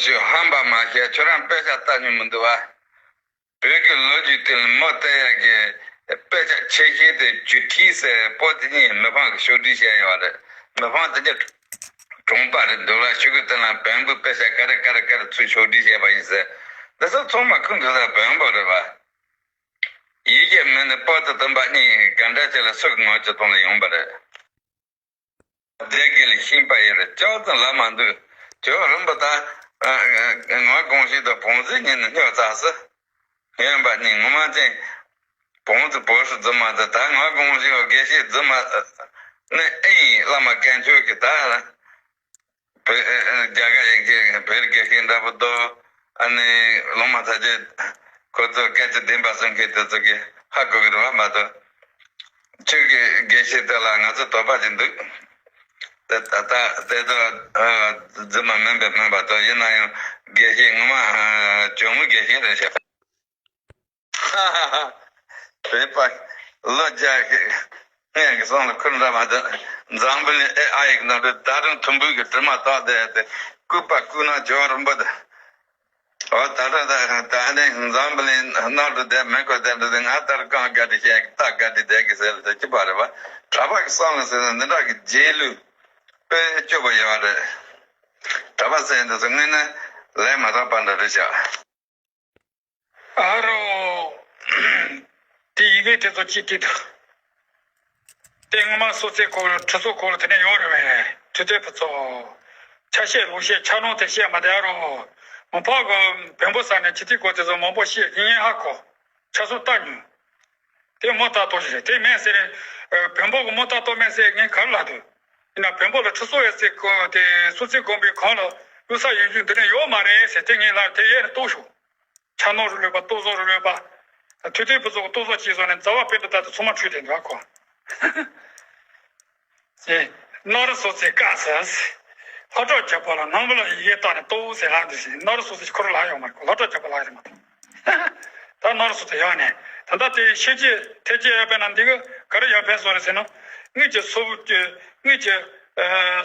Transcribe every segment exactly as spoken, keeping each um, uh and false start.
ཞུ་ཧམ་པ་མ་བཤད། ཁྱོད་རང་དཔེ་ཆ་ལྟ་མྱོང་མི་འདུག་བ། བོད་ཀྱི་ལོ་རྒྱུས་དེ་ལ་མོ་བལྟ་ཡག་གི་དཔེ་ཆ་ཆེ་ཤོས་དེ་ཇུ་ཐི་ཟེར་པོ་དེ་གཉིས་མི་ཕམ་གྱིས་ཕྱོགས་སྒྲིག་བྱས་ཡོད་རེད། མི་ཕམ་དེ་གཉིས་གྲོང་པ་རེད་འདུག་ལ། ཤོད་གི་དེ་ལ་བོན་པོའི་དཔེ་ཆ་ག་རེ་ག་རེ་ག་རེ་ཚུར་ཕྱོགས་སྒྲིག་བྱས་པ་ཡིན་ཟེར། འདི་ཚོ་ཚང་མ་ཁོང་ཚོ་ལ་བོན་པོ་རེད་བ། ཡིད་ཀྱི་མི་ནི་པོ་ཏི་དམ་པ་གཉིས་ག་འདྲ་ཅིག་ལ་སུ་གི་ངོ་ཅི་གཏོང་ལ་ཡོང་པ་རེད། སྡེ་དགེ་ལ་ཤིང་པ་ཡོད་རེད། ཅོག་ཙམ་ལ་མ་འདུག་ཇོ་རིན་པོ་ད་ང་དགོངས་ཞེས་དང་བོང་ཟི་ཉིན་ནི་སྨྱོ་ཚ་སི་སྨྱོན་པ་ནི་ངོ་མ་ཅན། བོང་ཟི་བོ་ཧྲི་རྫུན་མ་ཟི། ད་ང་དགོངས་ཞེས་དགེ་བཤེས་རྫུན་མ་ནི་ཨེ་ཡིན། བླ་མ་དཀོན་མཆོག་གི་ད་བོད་རྒྱ་གར་ཡན་གྱི་བོད་དགེ་བཤེས་འདྲ་པོ་དོ། ཨ་ནི་ལོ་མ་ཚ་རྒྱུད་ཁོ་ཚོ་སྐད་ཆ་བདེན་པ་གསུང་མཁན་དེ་ཚོ་གིས་ཧ་གོ་གི་རེད་བ། མ་གཏོགས་ཁྱོད་ཀྱི་དགེ་བཤེས་དེ་ལ་ང་ཚོ་དོགས་པ་ཅིག་འདུག་དེ་ད་ལྟ་དེ་ཚོ་རྫུན་མ་མིན་པས་མིན་པ་དོ། ཡིན་ན་ཡང་དགེ་བཤེས་ངོ་མ་ཇོ་མོ་དགེ་བཤེས་རེད་ཤག་ཧ་ཧ་ཧ། བོད་པ་ལོ་བརྒྱ་ཞིག་སྔོན་གྱི་བསམ་བློ་ཁུར་འདྲ་མ་འདུག་འཛམ་བུ་གླིང་ཨེ་ཨ་ཡིག་ནང་དུ་ད་རུང་ཐུམ་འབུད་ཀྱི་དྲི་མ་བཏགས་བསྡད་དེ། ལྐུགས་པ་ལྐུགས་ན་ཇོ་རིན་པོ་ཆེ། འོ་ད་ལྟ་ད་ད་ནི་འཛམ་བུ་གླིང་ནང་དུ་བསྡད་མི་དགོས་བསྡད་འགྲོ་དེ། ང་ལྟར་གང་དགའ་དྲི་བཤད་ཀྱི་རྟ་དགའ་དྲི་བསྡད་ཀྱི་ཟེར་ལ་དེ་སྐྱིད་པ་རེད་བ། གྲྭ་པ་གི་བསམ་བློ་ཟེར་ན་འདི་འདྲ་གི་རྗེས་ལུས་དཔེ་སྐྱོ་པོ་ཡོད་རེད། གྲྭ་པ་ཟེར་འདི་ཚོ་དངོས་གནས་ལས་མ་དག་པ་འདྲ་རེད་ཤག་ཨ་རོ། དེ་ཡི་གེ་དེ་ཚོ་ཅི་སྟེ་ཐུ། དེ་སྔོན་མ་སོ་ཚེ་ཁོ་ཁྲི་ཚོ་ཁོ་ལ་དེ་ནས་ཡོད་རེད་བས། ཁྲི་ཚོའི་ཕུ་ཚོ། ཆ་ཤས་ལུགས་ཤས་ཆ་ནོར་དེ་བཤད་མ་བསྡད་རོ། མ་ཕག་གི་བོན་པོ་ས་ནས་ཁྱི་ཐིག་གོ་དེ་ཚོ་མང་པོ་བཤད་ཡིན་ཡིན་ཧ་གོ། ཆ་ཚོ་ལྟ་ཉུང་། དེ་མོ་ལྟ་ཏོ་ཞིག་རེད། དེ་མེད་ཟེར། བོན་པོ་གི་མོ་ལྟ་ཏོ་མེད་ཟེར་ངས་ག་རེ་ལབ་འདུག་ཡིན་ན་བོན་པོ་ལ་ཁྲི་ཚོ་ཡོད་ཟེར་གོ་དེ་སོ་ཚེ་དགོན་པའི་གང་ལ་གཡུལ་ས་ཡོད་རྒྱུ་འདི་ནས་ཡོད་མ་རེད་ཟེར། དེ་ངས་ལབ་དེ་ཡས་ནས་རྟོགས་ཤོག་ཆ་ནོར་རུ་ལོས་པ་ལྟོ་བཟོ་རུ་ལོས་པ། ཐོས་ཐོས་བུ་ཚོ་ལྟོ་བཟོ་བྱས་སོང་ནས་རྫ་བ་པེ་འདི་ལྟར་དུ་ཚང་མ་འཁྲུད་དེ་འདུག་ཨ་ཁོ། ཨེ། ནོར་སོ་ཚེ་དཀའ་ས། ལྷོ་བྲག་རྒྱལ་པོ་ལ་ནང་པ་ལ་ཡི་གེ་བཏགས་ནས་ལྟོ་ཟེར་ལབ་འདུག་ཟེར། ནོར་སོ་ཚེ་ཁོ་རང་ལ་ཡོང་མ་རེད། ལྷོ་བྲག་རྒྱལ་པོ་ལ་ཡོད་མ་གཏོགས། ད་ནོར་སོ་ཚེ་ཡོང་ནས་ད་ལྟ་དེ་ཤེས་བྱེད་ཐེག་ཆེན་ཡར་འཕེལ་ན་འདི་ག་ག་རེ་ཡར་འཕེལ་སོང་རེད་ཟེར་ན། དངུལ་གྱི་སོ་བུ་དངུལ་གྱི་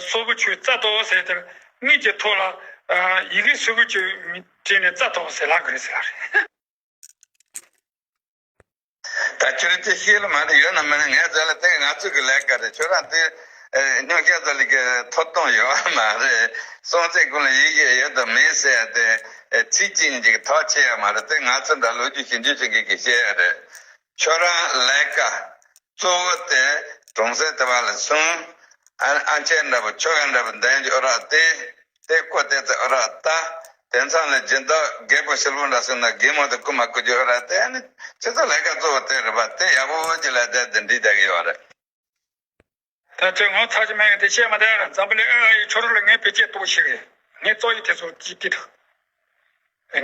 སོ་བུ་ཆུ་རྩ་ལྟོ་ཟེར་དེར། དངུལ་གྱི་ཐོག་ལ་ཡི་གེ་སོ་བུ་ཆུ་བྲིས་ནས་རྩ་ལྟོ་ཟེར་ལབ་དགོས་རེད་ཟེར་ལབ་རེད། ད་ཁྱོད་ཀྱི་ཤེས་ལ་མ་རེད། ཡོད་ན་མེད་ན་ངས་རྩ་ལ་དེ་ང་ཚོ་གི་ལས་ཀ་རེད། ཁྱོད་རང་དེ་སྨྱོ་སྐྱ་ཚ་ལི་གི་ཐོབ་ཐང་ཡོད་མ་རེད། སོང་ཚེ་ཀུན་ལ་ཡི་གེ་ཡོད་དང་མེད་ཟེར་ཏེ་ཚིག་གཅིག་གཉིས་ཀྱི་ཐག་ཆད་ཡ་མ་རེད། དེ་ང་ཚོ་འདྲ་ལོ་རྒྱུས་ཞིབ་འཇུག་བྱེད་མཁན་གྱི་བཤད་ཡ་རེད། ཁྱོད་རང་ལས་ཀ་གཙོ་བོ་དེ་གྲོང་གསེབ་དེ་བ་ལ་སོང་། ཨ་ཨ་ཅེ་འདྲ་པོ་ཁྱོ་ག་འདྲ་པོ་འདན་གྱི་ཨོ་རག་དེ། དེ་ཀོ་དེ་ཚེ་ཨོ་རག་ལྟ། དེ་མཚམས་ལ་སྦྱིན་བདག་རྒད་པོ་ཞིལ་པོ་འདྲ་སོང་ན་རྒན་མོ་དེ་རྐུ་མ་རྐུ་རྒྱུ་ཨོ་རག་དེ། ཨ་ནི་སྤྱི་ཚོགས་ལས་ཀ་གཙོ་བོ་དེ་རེད་པ། དེ་ཡག་པོ་ཅིག་ལ་དེ་དེ་འདྲི་བསྡད་ཀྱི་ཡོད་རེད། ད་ཁྱོད་ངོ་ཚ་ཞིག་མེད་ཡོད་དེ་བཤད་མ་བསྡད་ར། འཛམ་བུ་གླིང་ཨེ་ཨེ་ཡི་ཁྱོད་རང་ལ་ངའི་བེད་སྤྱད་གཏོང་ཞིག་རེད། ངའི་རྩོམ་ཡིག་དེ་ཚོ་ཅིག་ཏིག་ཏུ།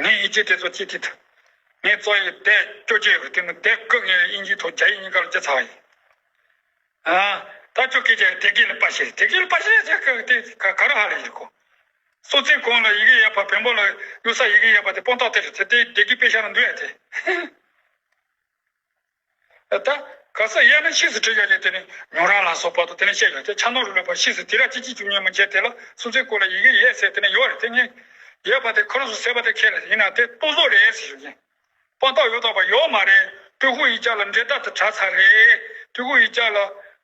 ངའི་ཡིག་ཆ་དེ་ཚོ་ཅིག་ཏིག་ཏུ། ངའི་རྩོམ་ཡིག་དེབ་བཅོ་བརྒྱད་རེད། དེ་ནི་དེབ་ཀུན་ངས་དབྱིན་ཇིའི་ཐོག་རྒྱ་ཡིག་གཉིས་ཀ་ལ་བསྒྱུར་ཚར་བ་ཡིན། ཨ། ད་ཁྱོད་སྐད་ཆ་དེ་གི་ལ་པ་ཤེས། དེ་གི་ལ་པ་ཤེས་ཟེར་གི་དེ་ག་ག་རེ་ཧ་ལས་ཡིན་གོ། སོ་ཚིགས་གོང་ལ་ཡི་གེ་ཡོད་པ། བོན་པོ་ལ་གཡུག་ས་ཡི་གེ་ཡོད་པ་དེ་དཔང་རྟགས་དེ་རེད། དེ་དེ་དེ་གི་དཔེ་ཤ་ལ་འདུག་ཡ་དེ། ད་ག་ས་ཡ་ན་ཕྱིས་སུ་བྲིས་ཡོད་ཅེས་དེ་ནི་ཉོ་ར་ལ་སོགས་པ་དང་དེ་ནི་བཤད་ཡོད་དེ། ཆ་ནོར་རུ་ལོས་པ་ཕྱིས་སུ་དེ་ར་ཅི་ཅི་བྱུང་ཉེ་མ་བྱས་དེ་ལ་སོ་ཚིགས་གོང་ལ་ཡི་གེ་ཡོད་ཟེར་དེ་ནི་ཡོད་རེད། དེ་ནི་ཡོད་པ་དེ་ཁོ་རང་ཚོ་ཟེར་བ་དེ་ཁས་ལེན་ཡིན་ན་དེ་རྟོག་བཟོ་རེད་ཟེར་ཞུ་གི་ཡིན། དཔང་རྟགས་ཡོད་དམ་པ་ཡོད་མ་རེད། ཏུའུ་ཧུའུ་ཡིག་ཆ་ལ་འབྲེལ་ཐག་དེ་བྲལ་ཚར་རེད། ཏུའུ་ཧུའུ་ཡིག་ཆ་ལ་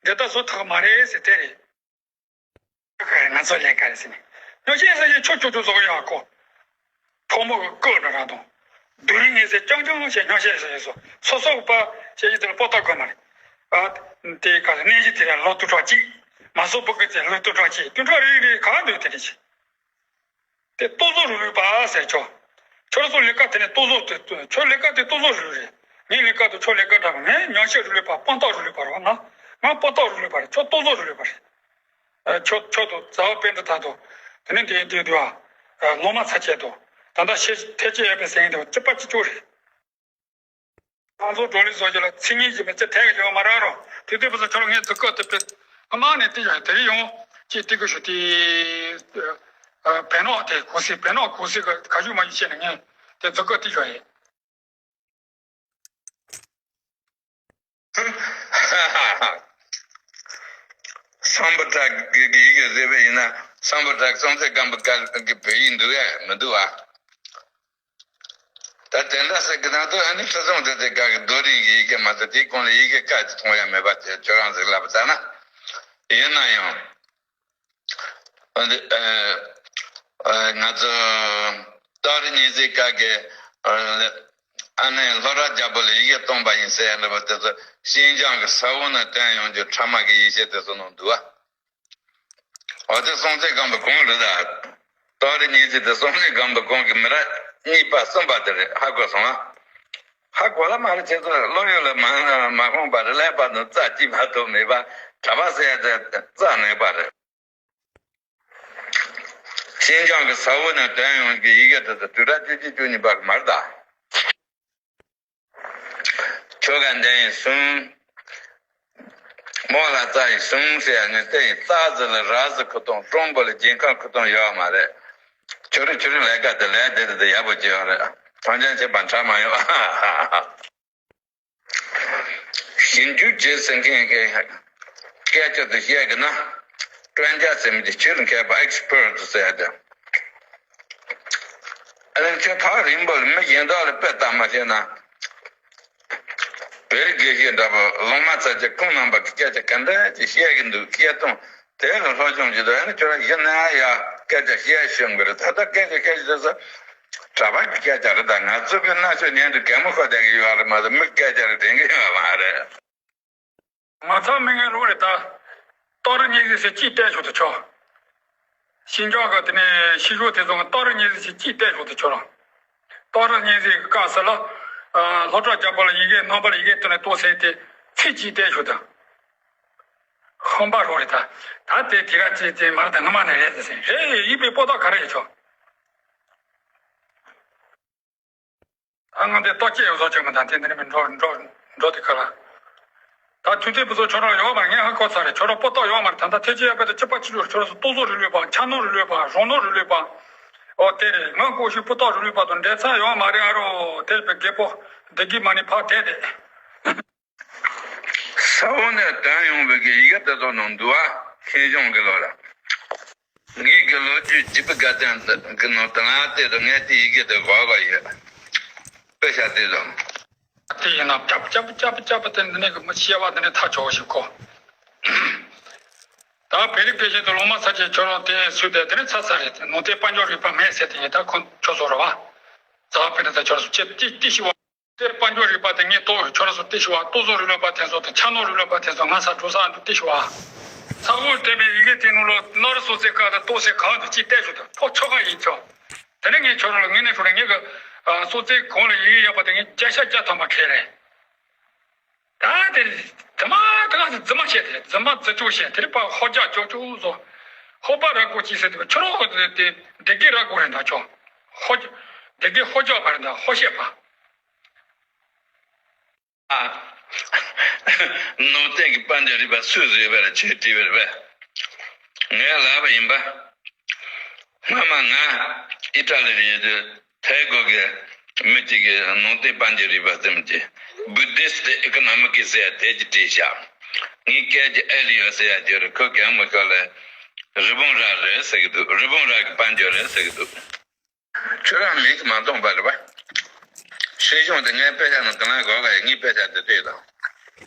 འབྲེལ་ཐག་བཟོ་ཐུབ་ཀྱི་མ་རེད་ཟེར་དེ་རེད། ང་ཚོ་ལས་ཀ་རེད་ཟེར་ནས། ཉོ་ཤེས་ཟེར་ཡི་ཆོ་ཆོ་ཆོ་བཟོ་གི་ཡོད་གོ། ཕོ་མོ་གི་སྐུ་འདྲ་རང་དང་། སྡུག་རུས་ངེས་ཟེར་རྐྱང་རྐྱང་བྱས་ཉོ་ཤེས་ཟེར་སོ་སོ་སོ་གི་པ་བྱས་ཡི་དེར་པོ་ཏ་གོ་མ་རེད། ཨ། དེ་ག་ནས་ཀྱི་དེ་ར་ལོ་དུ་གྲོགས་གཅིག་མ་བཟོ་པོ་གི་ཚེ་ལོ་དུ་གྲོགས་གཅིག་དུ་གྲོགས་རེ་རེ་གང་འདོད་དེ་རེད་ཅེས། དེ་ལྟོ་བཟོ་རུ་ལུས་པ་ཟེར་ཆོག་ཁྱོད་རང་ཚོ་ལས་ཀ་དེ་ནི་ལྟོ་བཟོ་དེ་ཁྱོད་ལས་ཀ་དེ་ལྟོ་བཟོ་རུ་རེད། ངའི་ལས་ཀ་དེ་ཁྱོད་ལས་ཀ་འདྲ་བ། ངས་ཉོ་ཤེས་རུ་ལུས་པ་དཔང་རྟགས་རུ་ལུས་པ་རེད་བ། ང་ང་དཔང་རྟགས་རུ་ལུས་པ་རེད། ཁྱོད་ལྟོ་བཟོ་རུ་ལུས་པ་རེད། ཨ། ཁྱོད་ཁྱོད་དུ་རྩ་བ་པན་དུ་ད་དུ་དེ་ནི་དེ་དེ་དུ་ཨ། ལོ་མ་ཚ་ཆད་དུ་ད་ལྟ་ཤེས་ཐེ་ཆེ་ཡོད་པའི་སེང་དུ་ཅི་པ་ཅི་ཅོ་རེད། ང་ཚོ་བགྲོ་གླེང་བཟོ་རྒྱུ་ལ་ཚིག་ངན་ཞིག་མི་ཚེ་ཐེག་ཡོང་མ་རག་རོ། དེ་དུས་བུ་ཚོ་ཁྱོད་ངས་མཛུབ་གུ་དེ་པེ་ཨ་མ་ནས་དེ་ཡོང་དེ་རིང་ཡོང་ཅི་ཏི་གུ་ཞུ་དེ། ཨ། བེ་ནོག་དེ་གུ་སི་བེ་ནོག་གུ་སི་ག་ག་ཞུ་མ་ཞུ་བྱས་ནས་ངས་དེ་མཛུབ་གུ་དེ་ཞུ་ཡིན། སམ་བྷོ་ཊ་གི་ཡི་གེ་བཟོས་པ་ཡིན་ན་ སམ་བྷོ་ཊ་སྲོང་བཙན་སྒམ་པོའི་སྐད་གི་བོད་ཡིག་འདུག་ཨེ་མི་འདུག་ཨ། ད་དེ་འདྲ་ཟེར་གི་ན་དུ་ཨ་ནི་ཁྲི་སྲོང་ལྡེ་བཙན་སྐབས་ཀྱི་རྡོ་རིང་གི་ཡི་གེ་མ་གཏོགས་དེའི་གོང་ལ་ཡི་གེ་སྐད་ཅིག་མཐོང་ཡ་མེད་པ་དེ་ཁྱོད་རང་ཚོས་ལབ་པ་ལྟར་ན། ཡིན་ན་ཡང་། ཨ་ནི་ཨ་ཨ་ང་ཚོ་སྟག་རི་གཉན་གཟིགས་སྐབས་ཀྱི་ཨ་ཨ་ནི་ལྷོ་བྲག་རྒྱལ་པོ་ལ་ཡི་གེ་སྟོན་པ་ཡིན་ཟེར་ཡ་འདྲ་པོ་དེ་ཚོ་ཤིན་ཅང་གི་ས་འོག་ནས་བཏོན་ཡོང་རྒྱུ་ཕྲ་མ་གི་ཡིག་ཆ་དེ་ཚོ་ནང་འདུག་ཨ། འོ་དེ་སྲོང་བཙན་སྒམ་པོའི་གོང་རེད་ད། སྟག་རི་གཉན་གཟིགས་དེ་སྲོང་བཙན་སྒམ་པོའི་གོང་གི་མི་རབས་གཉིས་པ་གསུམ་པ་དེ་རེད། ཧ་གོ་སོང་ཨ། ཧ་གོ་ལ་མ་རེད། ཁྱེད་ཚོ་བློ་ཡུལ་ལ་མ་མ་ཁོང་པ་རེད། ཀླད་པ་དང་རྩ་གཅིག་མ་གཏོགས་མེད་པ། གྲྭ་པ་ཟེར་ཡ་དེ་རྩ་ནས་པ་རེད། ཤིན་ཅང་གི་ས་འོག་ནས་བཏོན་ཡོང་གི་ཡི་གེ་དེ་ཚོ་དུས་རབས་བཅུ་གཅིག་བཅུ་གཉིས་པ་གི་མ་རེད་ད། ཁྱོ་ག་འདྲ་ཡིན་གསུང་། རྨོ་ལགས་རྩ་ཡིན་གསུང་ཟེར་ཡ་ནི་དེ་ཡིན། རྩ་ཟེར་ལ་ར་ཟེར་ཁུ་སྟོང་། སྤྲང་པོ་ལ་རྒྱལ་ཁམས་ཁུ་སྟོང་ཡོད་མ་རེད། ཁྱོད་རང་ཁྱོད་རང་ལས་ཀ་དེ་ལས་དེ་དེ་དེ་ཡག་པོ་བྱེད་ཡོད་རེད། ཐང་ཆེན་ཆེན་པ་འཕྲད་མ་ཡོང་། ཞིབ་འཇུག་བྱེད་ཟེར་མཁན་གྱི་སྐད་ཆ་དེ་བཤད་གི་ན། 专家 ཟེར་མི་དེ་ཕྱིར་མཁས་པ་ཨེག་སི་པར་ཊི་ཟེར་ཡ་དེ། ཨ་ནི་ཁྱོད་ཐག་རིང་པོ་ལ་མི་གཞན་དག་ལ་དཔེ་ལྟ་མ་ཤེས་ན། བོད་རིགས་དགེ་བཤེས་འདྲ་པོ་ལོང་མ་ཚ་ཅིག་ཁོང་རྣམ་པ་གི་སྐད་ཆ་ག་འདྲ་ཅིག་བཤད་གི་འདུག་སྐད་གཏོང་དེ་ལ་སློབ་སྦྱོང་བྱེད་དུ། ཨ་ནི་ཁྱོད་རང་གཞི་ནས་ཡ་སྐད་ཆ་བཤད་ཤོང་གི་རེད། ད་ལྟ་སྐད་ཆ་བཤད་ཤོད་ས་གྲྭ་པ་གི་སྐད་ཆ་རེད། ད་ང་ཚོ་གི་སྣ་ཤོད་ཉན་དུ་གད་མོ་ཤོར་བསྡད་གི་ཡོད་རེད་མ་གཏོགས་མི་སྐད་ཆ་རེ་དྲན་གི་ཡོད་མ་རེད། ང་ཚང་མི་ངན་རོགས་རེད་ད། སྟག་རི་གཉན་གཟིགས་ཟེར་གཅིག་བལྟས་ཆོག་ཏུ་ཆོག་ཤིན་ཅང་གི་དེ་ནས་ཤིང་ཤོག་དེ་ཚོ་སྟག་རི་གཉན་གཟིགས་ཟེར་གཅིག་བལྟས་ཆོག་ཏུ་ཆོག་རང་། སྟག་རི་གཉན་གཟིགས་ཀྱི་སྐབས་སུ་ལ། ལྷོ་བྲག་རྒྱལ་པོ་ལ་ཡི་གེ་རྣམ་པར་ཡི་གེ་བཏོན་ནས་གཏོང་ཟེར་དེ་ཚིག་གཅིག་བལྟས་ཆོག་ད། ཧམ་པ་རོགས་རེད་ད། ད་དེ་དེ་ག་ཅིག་དེ་མར་ད་སྔ་མ་ནས་རེད་ཟེར་རེད། ཡིན་པའི་པོ་ཏོ་ག་རེ་ཡོད་ཆོག་ད་ང་འདི་ལྟོ་སྐྱེས་ཡོད་བཟོ་བྱེད་མི་དང་དེ་འདི་ནི་མི་འགྲོ་འགྲོ་འགྲོ་དེ་ཁ་ལ། ད་དུས་དེབ་བཟོ་ཁྱོད་རང་ཡོད་མ་རེད། ངས་ཧ་གོ་ཚར་རེད། ཁྱོད་རང་པོ་ཏོ་ཡོད་མ་རེད། ད་ལྟ་ཐེ་ཅི་ཡ་པེ་ཏ་ཅི་པ་ཅི་ལོར་ཁྱོད་རང་སུ་ལྟོ་བཟོ་རིག་ལོས་པ། ཆ་ནོར་རིག་ལོས་པ། རོང་ནོར་རིག་ལོས་པ། ཨོ་དེ་རེད། ང་ཀོ་ཤུ་པོ་ཏོ་རིག་ལོས་པ་དང་འབྲེལ་ཚད་ཡོད་མ་རེད། ཨ་རོ་དེ་རེད་པའི་རྒད་པོ་བདེ་སྐྱིད་མ་ནི་ཕག་དེ་དེ། ས་འོག་ནས་བཏོན་ཡོང་བའི་གི་ཡི་གེ་དེ་ཚོ་ནང་འདུག་ཨ། ཤིང་ཤོང་གི་ལོ་ར། ངེད་ཀྱི་ལོ་རྒྱུས་བརྗིད་པའི་དགའ་སྟོན་གྱི་ནང་དུ་ང་དེ་དང་ངས་དེ་ཡི་གེ་དེ་གོ་གོ་ཡོད། དཔེ་ཆ་དེ་ཚོ། དེ་ཡིན་ན་ཅབ་ཅབ་ཅབ་ཅབ་དེ་འདི་ནས་གི་མི་ཤེས་པ་འདི་ནས་ཐག་ཆོད་ཞིག་གོ། ད་བོད་རིགས་དགེ་བཤེས་དེ་ལོང་མ་ཚ་ཅེས་ཁྱོད་རང་དེ་སུས་དེ་དེ་ནས་ཚ་ཚ་རེད། ནང་དེ་དཔལ་འབྱོར་རིག་པ་མེད་ཟེར་དེ་ཡིན། ད་ཁོ་ཁྱོད་ཚོ་རེད་བ། ཛ་པེ་ནས་ད་ཁྱོད་རང་ཚོ་ཅེ་ཏི་ཏི་ཤི་བ། དེར་དཔལ་འབྱོར་རིག་པ་དེ་ངས་ཏོག་ཁྱོད་རང་ཚོ་ཏི་ཤི་བ། ལྟོ་བཟོ་རིག་ལོས་པ་དེ་ཚོ་དང་ཆ་ནོར་རིག་ལོས་པ་དེ་ཚོ་ང་ས་འགྲོ་ས་འདུག་ཏི་ཤི་བ། ས་འོག་དེ་བས་ཡི་གེ་དེ་ནང་ལོ་ནོར་སོ་ཙེ་ཀ་དང་ལྟོ་ཙེ་གང་དུ་ཅི་བལྟས་ཤོག་དང་ཕོ་ཆོ་ག་ཡིན་ཆོག་དེ་ནས་ངས་ཁྱོད་རང་ལ་དངོས་གནས་ཁྱོད་རང་ངེད་ཀྱི་སོ་ཙེ་གོང་ལ་ཡི་གེ་ཡག་པ་དེ་ངས་བརྒྱ་ཆ་བརྒྱ་ཐམ་པ་ཁེལ་རེད། ད་དེ་དེ་མ་ད་ག་དེ་རྫུན་མ་བཤད་དེ་རྫུན་མ་རྫུན་ཅོག་བཤད་དེ་རེད་པ། ཧོ་ཅག་ཅོག་ཅོག་བཟོ། ཧོ་པ་ར་གོ་ཅི་ཟེར་དེ་ཁྱོད་རང་དེ་དེ་དེ་གི་ར་གོ་རེད་ད་ཁྱོད། ཧོ་དེ་གི་ཧོ་ཅག་པ་རེད་ད་ཧོ་བཤད་པ། ནང་བསྟན་གྱི་དཔལ་འབྱོར་རིག་པ་སུས་བཟོས་པ་རེད། ཁྱོས་བྲིས་པ་རེད་པས། ངས་ལབ་པ་ཡིན་པ། སྔ་མ་ང་ཨི་ཊ་ལི་རེད་དུས་ཐའི་གོ་གི་མི་གཅིག་གིས་ནང་བསྟན་དཔལ་འབྱོར་རིག་པ་ཟེར་མི་གཅིག Buddhist Economics ཟེར་དེ་གཅིག་བྲིས་ཤག་ངའི་སྐད་ཀྱི་ཨེ་ལི་ཡོད་ཟེར་ཡ་ཅིག་རེད། ཁོ་གན་མོ་ཤོག་ལ་རི་བོང་རྭ་རེད་ཟེར་གི་འདུག་རི་བོང་རྭ་གི་དཔལ་འབྱོར་རེད་ཟེར་གི་འདུག་ཁྱོད་རང་མིག་མ་མཐོང་པ་རེད་པ། ཤིང་ཤོང་དེ་ངའི་དཔེ་ཆ་ནང་གང་ལ་གོ་ག་ཡོད། ངའི་དཔེ་ཆ་དེ་ལྟོས་དང་།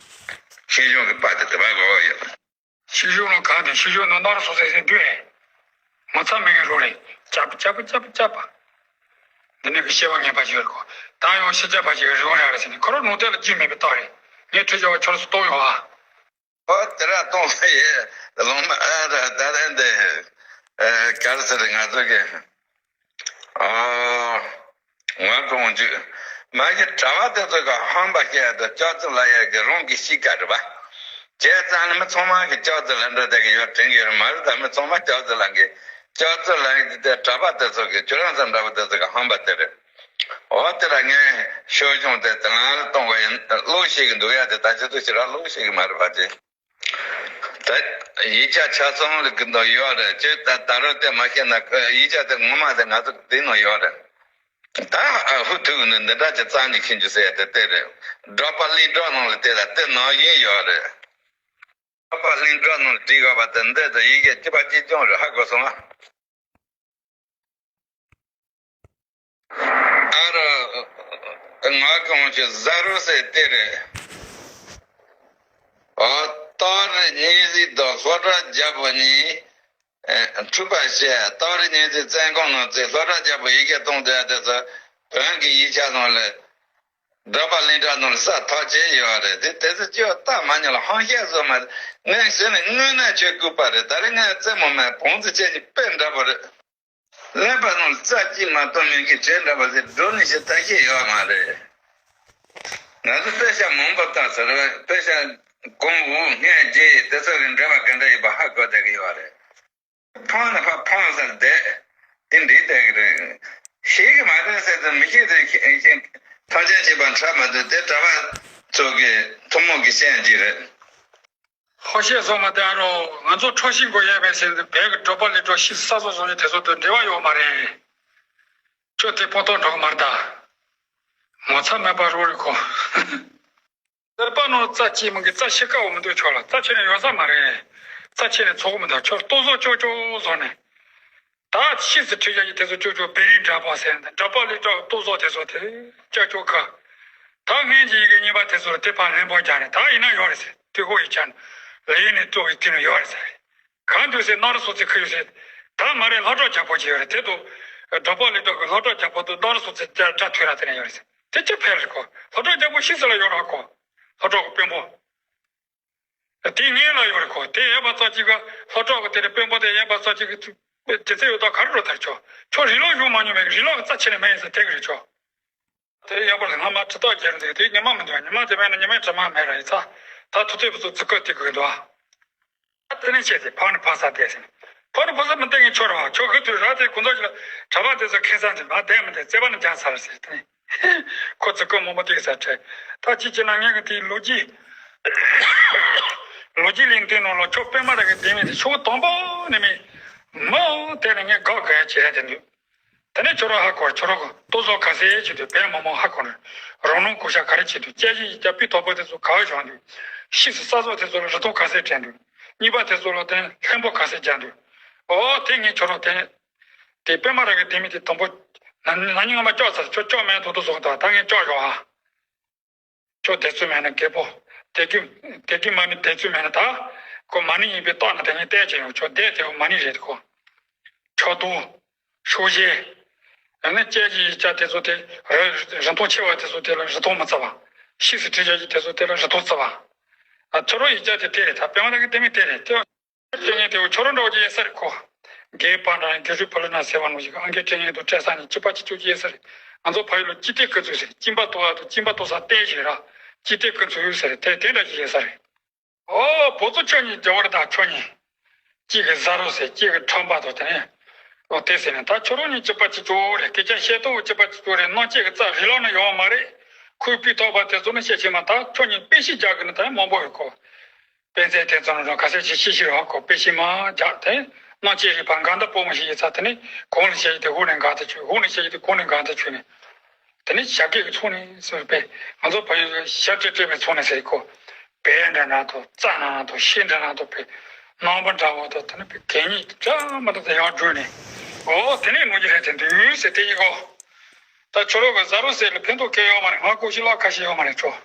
ཤིང་ཤོང་གི་པར་དེ་དེ་པར་གོ་ག་ཡོད། ཤིང་ཤོང་ནང་གང་དེ་ཤིང་ཤོང་ནང་ནོར་སོང་ཟེར་ཟེར་འདུག་ཨེ། ངོ་ཚ་མི་ངན་རོ་རེད། ཅབ་ཅབ་ཅབ་ཅབ་པ། འདི་ནས་གི་བཤད་པ་ངན་པ་ཞིག་རེད་གོ། ད་ཡང་ཤི་ཅབ་པ་ཞིག་རེད་རེད་ཟེར་ནས་ཁོ་རང་ནང་དེ་ལ་རྒྱུས་མེད་པའི་རྟགས་རེད། ངས་ཁྲིད་བྱ་བ་ཁྱོད་རང་ཚོ་གཏོང་ཡོང་ཨ། ཨོ་དེ་ར་གཏོང་ས་ཡེ་ལོང་མ་ཨ་ར་ད་ར་འདི་ཨ་ག་རེ་ཟེར་ང་ཚོ་གི་ཨ་ང་གོང་ཅུ་མ་གི་གྲྭ་བ་དེ་ཚོ་ག་ཧམ་པ་བཤད་དུ་ལྕགས་ཙི་ལ་ཡ་གི་རང་གི་གཤིས་ཀ་རེད་པ། བྱས་ཙང་ནི་མི་ཚང་མ་གི་ལྕགས་ཙི་ལ་འདྲ་དེ་གི་ཡོད་དྲན་གི་ཡོད་མ་རེད། ད་མི་ཚང་མ་ལྕགས་ཙི་ལ་གི་ལྕགས་ཙི་ལ་ཡ་གི་དེ་གྲྭ་པ་དེ་ཚོ་གི་ཁྱོད་རང་ཚོ་འདྲ་བ་དེ་ཚོ་གི་ཧམ་པ་དེ་རེད། འོ་དེ་ལ་ངས་ཤོད་བྱུང་དེ་དེ་ང་ལ་གཏོང་བ་ཡིན། བློ་ཤེས་གི་འདུག་ཡ་དེ་ད་ཅི་ཐུག་ཕྱིར་ར་བློ་ཤེས་གི་མ་རེད་པ་དེ། ད་ཡིག་ཆ་ཆ་ཚང་ལ་གི་འདུག་ཡོད་རེད། ཅི་ད་ད་རུང་དེ་མ་ཤེས་ན་ཡིག་ཆ་དེ་ངོ་མ་དེ་ང་ཚོ་དེ་ནང་ཡོད་རེད། ད་ཨ་ཧུ་ཐུག་ནི་འདི་འདྲ་ཅི་རྩ་ནས་ཤེས་རྒྱུ་ཟེར་དེ་དེ་རེད། སྒྲོག་པ་ལི་སྒྲོག་ནང་ལ་དེ་ལ་དེ་ནང་བཞིན་ཡོད་རེད། ཨ་པ་ལིང་ཏྲ་ནང་བྲིས་ཡོད་པ་དེ་འདི་དང་ཡི་གེ་གཅིག་པ་གཅིག་རྐྱང་རེད། ཧ་གོ་སོང་ཨ། ཨ་ར། ང་གང་ཞིག་ཟ་རུ་སེ་དེ་རེད། ཨ། སྟག་རི་གཉན་གཟིགས་དང་ལྷོ་བྲག་རྒྱལ་པོ་གཉིས། ཨ། འཁྲུག་པ་བྱས། སྟག་རི་གཉན་གཟིགས་བཙན་གོང་ནང་བཙན། ལྷོ་བྲག་རྒྱལ་པོ་ཡི་གེ་གཏོང་དེ་དེ་ཚོ་བོན་གྱི་ཡིག་ཆ་ནང་ལ། འདྲ་པ་ལིང་ཏྲ་ནང་ལ་ས་ཐག་བཅད་ཡོད་རེད། དེ་དེ་ཚོ་ཅི་ཡང་ལྟ་མ་མྱོང་ལ་ཧང་ཤེད་བཟོ་མ་རེད། ངས་ཟེར་ནས་དངོས་གནས་ཆོས་སྐུད་པ་རེད། ད་རེས་ངས་རྩེད་མོ་མེད་བོང་ཙི་བྱས་ཀྱི་དཔེ་འདྲ་པོ་རེད། ཀླད་པ་ནང་རྩ་གཅིག་མ་གཏོགས་མེད་ཀྱི་བྱས་འདྲ་པོ་ཟེར་འགྲོ་ནི་ཞེ་ཐག་ཤེས་ཡོད་མ་རེད། ང་ཚོ་དཔེ་ཆ་མང་པོ་ལྟ་ཟེར་བ། དཔེ་ཆ་གོང་འོག་སྔས་རྗེས་དེ་ཚོ་གི་འབྲེལ་བ་ག་འདྲ་ཡོད་པ་ཧ་གོ་བསྡད་ཀྱི་ཡོད་རེད། ཕངས་ན་ཕ་ཕངས་ས་བསྡད། དེ་འདྲའི་བསྡད་ཀྱི་རེད། ཤེས་ཀྱི་མ་རེད་ཟེར་དུས་མི་ཤེས་དུས་ཤེས་ཤེས་ཐམས་ཅད་ཤེས་པ་འཕྲད་མ་འདུག་དེ་གྲྭ་པ་ཚོ་གི་ཐུན་མོང་གི་བཤད་ཀྱི་རེད། ཧོ་ཤེས་སོང་མ་དེ་ཨ་རོ། ང་ཚོ་འཕྲོ་ཤིང་གོ་ཡས་མེད་ཟེར་དུས་བལ་གྱི་འབྲོག་པ་ལས་འཕྲོ་ཤིང་ས་སོ་སོ་ནས་དེ་ཚོ་དང་འབྲེལ་བ་ཡོད་མ་རེད། ཁྱོད་དེ་ཕོ་ཐོག་འགྲོ་གི་མ་རེད་ད། ངོ་ཚ་མེད་པ་རོ་རེད་ཁོ། ཟེར་པ་ནོར་རྩ་ཆེ་མི་གི་རྩ་ཆེ་དཀའ་བ་མི་འདུག་ཁྱོད་ལ་རྩ་ཆེ་ནས་ཡོད་ས་མ་རེད། རྩ་ཆེ་ནས་ཚོགས་མི་འདུག་ཁྱོད་ལྟོ་བཟོ་ཅོག་ཅོག་བཟོ་ནས། ད་ཕྱིས་སུ་ཁྲིད་ཡ་ཡི་དེ་ཚོ་ཅོག་ཅོག་བེ་རིང་འདྲ་པོ་ཟེར་འདི་འདྲ་པོ་ལས་ཀྲག་ལྟོ་བཟོ་དེ་ཚོ་དེ་ཅག་ཅོག་ཁ། ད་སྔན་གྱི་ཡི་གེ་གཉིས་པ་དེ་ཚོ་ལ་དེ་ཕར་ལན་པོ་རྒྱག་ནས་ད་ཡིན་ན་ཡོད་རེད་ཟེར། དེ་ཧོ་ཡི་ཆ་ནས་ལ་ཡིན་ནས་གཙོ་བའི་དེ་ནས་ཡོད་རེད་ཟེར། གང་འདུག་ཟེར་ན་རི་སོ་ཚིགས་ཁ་ཡོད་ཟེར། ད་མ་རེད་ལྷོ་བྲག་རྒྱལ་པོ་ཅིག་ཡོད་རེད། དེ་དུ་འདྲ་པོ་ལས་ཀྲག་གི་ལྷོ་བྲག་རྒྱལ་པོ་དུ་ན་རི་སོ་ཚིགས་དགྲ་དགྲ་ཐུལ་ར་དེ་ནས་ཡོད་རེད་ཟེར། དེ་ཅི་ཕེབས་རེད་གོ། ལྷོ་བྲག་རྒྱལ་པོ་ཤི་ས་ལ་ཡོད་ར་གོ། ལྷོ་བྲག་གི་དཔོན་པོ། དེ་ངའི་ལ་ཡོད་རེད་གོ། དེ་ཡས་པ་ཙག་ཅིག་ག་ལྷོ་བྲག་གི་དེ་རེད། དཔོན་པོ་དེ་ཡས་པ་ཙག་ཅིག་གི་དེ་ཚེ་ཡོད་ད་ག་རེ་འགྲོ་ཐར་ཆོག་ཁྱོད་རི་ལོག་བཞུགས་མ་མྱོང་མེད་གི། རི་ལོག་གི་རྩ་ཆེ་ནས་མེད་ཡིན་ས་དེ་གི་རེད་ཆོག་དེ་ཡས་པ་ལ་སྔ་མ་གྲི་ཐག་རྒྱལ་འདུག་དེ་ཉི་མ་མི་འདུག་ཉི་མ་དེ་མེད་ན་ཉི་མའི་དྲི་མ་མེད་ར་ཡིན་ཙང་ད་ཐུག་ཚེ་བུ་ཚོ་ཙི་ཀོ་དེ་གི་འདུག་ཨ། དེ་ནས་བྱས་ཏེ་ཕག་ནི་ཕག་ས་བསྡད་ཟིན། ཕག་ནི་ཕག་ས་མི་བསྡད་ངས་ཁྱོད་ར་བ་ཁྱོད་གི་དུས་ར་དེ་ཁོང་ཚོ་ཞིག་ལ་གྲྭ་པ་དེ་ཚོ་ཁེ་ས་འཛིན་པ་བསྡད་མི་བསྡད་རྩེ་པ་ནི་རྒྱག་ཚར་ཟེར་དེ་ནས། ཁོ་ཚོ་ཀོ་མང་པོ་བལྟས་ས་ཁྲལ། ད་ཅི་བྱེད་ན་ངས་གི་དེའི་ལོ་རྒྱུས། ལོ་རྒྱུས་གླེང་དུས་ནང་ལོ་ཁྱོད་པད་མ་ར་གི་ལྡེ་མིག་དེ་ཕྱོགས་དང་པོ་ནས་མི། མོ་དེ་ནས་ངས་དགག་དགག་ཡ་བྱེད་ཡ་དེ་འདུག་དེ་ནས་ཁྱོད་རང་ཧ་གོ། ཁྱོད་རང་གི་ལྟོ་བཟོ་ག་ཚད་བྱེད་འདུག་བལ་མང་མང་ཧ་གོ་ནས། རང་ནང་གོ་ཤ་ག་རེ་བྱེད་འདུག་སྐྱེ་གཞི་ཡི་རྒྱ་སྤུས་དག་པོ་དེ་ཚོ་ག་བ་བཞག་འདུག་ཕྱིས་སུ་ས་ཟོག་དེ་ཚོ་ལ་རི་ཐོག་ག་ཚད་སྤྲད་འདུག་གཉིས་པ་དེ་ཚོ་ལ་དེ་ནས་ལྷན་པོ་ག་ཚད་རྒྱག་འདུག་ཨོ་དེ་ངས་ཁྱོད་རང་དེ་ནས། དེ་པད་མ་ར་གི་ལྡེ་མིག་དེ་དང་པོ། ན་ན་ནིང་ང་མ་ལྕགས་ཚར་ཁྱོད་ལྕགས་མེད་དོ་དོ་བཟོ་གི་འདུག་ད་ངས་ལྕགས་ཡོད་ཨ། ཁྱོད་དེ་ཚོ་མེད་ན་རྒད་པོ། དེ་གི་དེ་གི་མ་ནི་དེ་ཚོ་མེད་ན་ད། ཁོ་མ་ནི་ཡིན་པའི་རྟགས་ན་དེ་ངས་བལྟས་ཀྱི་ཡོད། ཁྱོད་དེ་དེ་མ་ནི་རེད་ཁོ། ཁྱོད་དོ། ཤོག་བཞེས། ཡང་ན་སྐྱེ་གཞི་ཡི་ཆ་དེ་ཚོ་དེ་རི་རི་མཐོང་ཆེ་བ་དེ་ཚོ་དེ་ལ་རི་མཐོང་མི་བརྩི་བ། ཕྱིས་སུ་ཁྲིད་བྱ་གི་དེ་ཚོ་དེ་ལ་རི་མཐོང་བརྩི་བ། ཨ་ཁྱོད་རང་ཡི་ཆ་དེ་དེ་རེད། ད་པད་མ་ར་གི་ལྡེ་མིག་དེ་རེད་དེ། སྐད་ངན་དེ་བོ་ཁྱོད་རང་འདྲ་བོ་ཅིག་ཡོད་ས་རེད་ཁོ། རྒས་པ་འདྲ་རྒས་གཞུག་བུ་ལོན་ན་ཟེར་བ་ནང་བཞིན་ཨང་རྒས་སྐད་ངན་དང་བྲལ་ས་ནས་སྐྱིད་པ་སྐྱིད་ཆུ་ཅིག་ཡོད་ས་རེད། ང་ཚོ་ཕ་ཡུལ་ལ་སྐྱིད་ལྡེ་ཀུན་འཚོ་ཟེར། སྐྱིད་པ་ལྟོགས་ཡ་དང་སྐྱིད་པ་ལྟོགས་ས་བསྟན་ཞིག་ར། སྐྱིད་ལྡེ་ཀུན་འཚོ་ཡོད་ས་རེད། དེ་དེ་འདྲ་ཅིག་ཡོད་ས་རེད། ཨོ་བུ་ཚོ་ཁྱོད་གཉིས་རྒྱ་བོར་དང་ཁྱོད་གཉིས། གཅིག་གིས་ཟ་རོ་ཟེར། གཅིག་གིས་ཁྲམ་པ་དང་དེ་ནས། ཨོ་དེ་ཟེར་ནས་ད་ཁྱོད་རང་གཉིས་སྐྱིད་པ་སྐྱིད་ཆུ་རེད། སྐད་ཆ་བཤད་སྟངས་སྐྱིད་པ་སྐྱིད་ཆུ་རེད། སྣང་བྱེད་ཀྱི་རྩ་རི་ལོག་ན་ཡོང་བ་མ་རེད། ཁོའི་སྤུས་དག་པ་དེ་ཚོ་ནི་བཤད་ཆེ་མ་ད་ཁྱོད་གཉིས་དཔེ་ཤིག་རྒྱག་གི་ནི་ད་མང་པོ་ཡོད་ཁོ། དཔེ་མཛད་དེ་ཚོ་ནང་ག་ཚད་ཅིག་ཤེས་ཤེས་རོགས་ཁོ། དཔེ་ཤེས་མ་རྒྱག་དེ་སྣང་བྱེད་རིག་པ་འགལ་ཟླ་སྤོ་མོ་ཞིག་ཡིན་ཙང་དེ་ནི་གོང་ལ་བཤད་ཡི་དེ་འོག་ནས་འགལ་ཟླ་ཆོད། འོག་ནས་བཤད་ཡི་དེ་གོང་ནས་འགལ་ཟླ་ཆོད་ནས། དེ་ནི་ཞབས་སྐྱེས་ཀྱི་ཚོགས་ནས་ཟེར་བས་ང་ཚོ་བལ་ཡུལ་ཞབས་སྐྱེས་སྤྲད་པའི་ཚོགས་ནས་ཟེར་ཁོ། བལ་འདྲ་འདྲ་དང་རྩྭ་འདྲ་འདྲ་དང་ཤིང་འདྲ་འདྲ་དང་བལ་ནང་པ་འདྲ་བོ་དང་དེ་ནི་བལ་གད་སྙིགས་འདྲ་མ་འདྲ་དང་ཡར་བསྒྲོན་ནས། ཨོ་དེ་ནས་ནོར་གྱི་རེད་དེ་འདུག་ཟེར་དེ་ཡིན་གོ། ད་ཁྱོད་རང་གི་ཟ་རོ་ཟེར་ལ་ཕན་ཐོགས་གལ་ཡོད་མ་རེད། ང་ཀོ་ཤི་ལ་ཁ་ཤས་ཡོད་མ་རེད་ཁྱོད།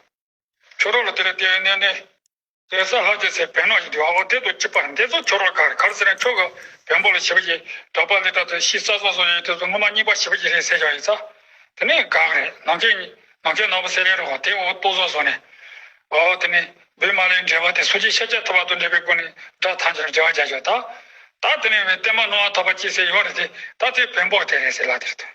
ཁྱོད་རང་ལ་དེ་ལ་དེ་ནས་ནས། དེ་ས་ལྷག་ཅེས་ཟེར་བེམ་ནོ་ཞིག་འདུག་ཨོ་དེ་དུ་གཅིག་པར་འདི་ཚོ་ཁྱོད་རང་ག་རེ་ག་རེ་ཟེར་ན་ཁྱོད་ཀྱི་བེམ་པོ་ལ་བྱིས་པ་ཞིག་གྲྭ་པ་ལི་ཏ་ཚོ་ཤི་ས་སོ་སོ་ཡོད་དེ་ཚོ་སྔོན་མ་གཉིས་པ་བྱིས་པ་ཞིག་རེད་ཟེར་བཞག་ཡིན་ཙང་། དེ་ནས་ག་རེ་ནང་ཁྱེད་ནང་ཁྱེད་ནང་པ་ཟེར་ལེ་རོགས་དེ་འོ་ལྟོ་བཟོ་བཟོ་ནས། ཨོ་དེ་ནས་བོད་མ་ལའི་འགྲེལ་པ་དེ་སོ་སྐྱེ་ཤཱཀྱ་ཐུབ་པ་དང་འབྲེལ་བའི་སྒོ་ནས་སྒྲ་ཐམས་ཅད་ལ་འགྲེལ་བ་རྒྱག་ཆོག་ད། ད་དེ་ནས་བའི་བསྟན་པ་སྣང་བ་ཐོབ་པ་ཅི་ཟེར་ཡོད་རེད་དེ་ད་དེ་བེམ་པོ་དེ་རེད་ཟེར་ལ་དེར་དུ།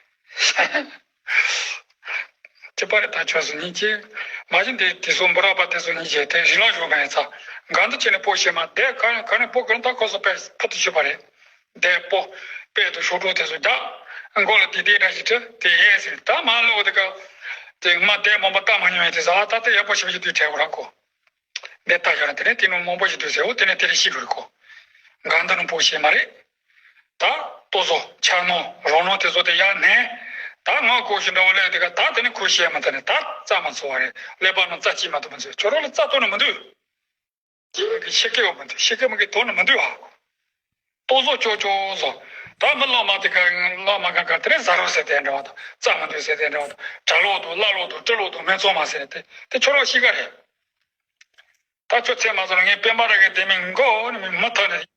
ཅི་པ་རེ་ད་ཆོས་སུ་ཉིད་ཀྱིས། མ་གཞི་འདི་དེ་ཚོ་འབུ་རག་པ་དེ་ཚོ་ཉིད་ཀྱིས་དེ་རི་ལང་བཞུགས་པ་ཡིན་ཙང་། འགལ་འདུ་བྱས་ནས་སྤོ་ཤེས་མ་དེ་ག་ག་ནས་སྤོ་གི་ད་ཁོ་ཚོ་དཔེ་ཕུལ་དུ་ཞུགས་པ་རེད། དེ་སྤོ། དཔེ་དུ་ཤོག་གྲོགས་དེ་ཚོ་རྒྱག་མགོ་ལ་དེ་དེ་འདྲ་ཞིག་བྲི་དེ་ཡས་ཟེར་ད་མ་ལོག་དེ་ག་དེ་མ་དེ་མོན་པ་ལྟ་མ་མྱོང་ཡས་དེ་ཟ་ད་དེ་ཡག་པོ་ཞིག་བྱེད་དུས་དྲན་གོ་ར་གོ། འདི་ལྟ་ཡོད་ན་དེ་ནས་དེ་ནས་མང་པོ་ཞིག་འདུག་ཟེར་འོ་དེ་ནས་དེ་རེ་ཤི་དགོས་རེད་གོ། འགལ་འདུ་ནི་སྤོ་ཤེས་མ་རེད། ད་ལྟོ་བཟོ་ཆ་ནོ་རོ་ནོ་དེ་ཚོ་དེ་ཡར་ནས། ད་ང་ཁོ་ཞིག་འདྲ་བོ་ལས་དེ་ག་ད་དེ་ནས་ཁོ་ཤེས་མ་ད་ནས་ད་རྩ་མ་ཚོ་བ་རེད། ཀླད་པ་ནང་རྩ་གཅིག་མ་ཐུབ་མ་ཚོད་ཁྱོད་རོ་ལ་རྩ་གཏོང་ནི་མི་འདུག་ཤི་ཀི་བ་མི་འདུག་ཤི་ཀི་མི་གི་དོན་མི་འདུག་ཨ། ལྟོ་བཟོ་ཅོ་ཅོ་བཟོ། ད་མི་ལོ་མ་དེ་ག་ལོ་མ་ག་ག་དེ་རེ་ཟ་རོ་ཟེར་དེ་འདྲ་བ་དང་རྩ་མི་འདུག་ཟེར་དེ་འདྲ་བ་དང་གྲ་ལོག་དང་བླ་ལོག་དང་སྤྲེ་ལོག་དང་སྨན་བཙོང་མ་ཟེར་དེ་དེ་ཁྱོད་རང་ཤི་ཀ་རེད། ད་ཁྱོད་ཚེ་མ་ཟོར་ངས་པད་མ་ར་གི་དེ་མིན་མགོ་ནི་མི་མི་ཐོན་ནས་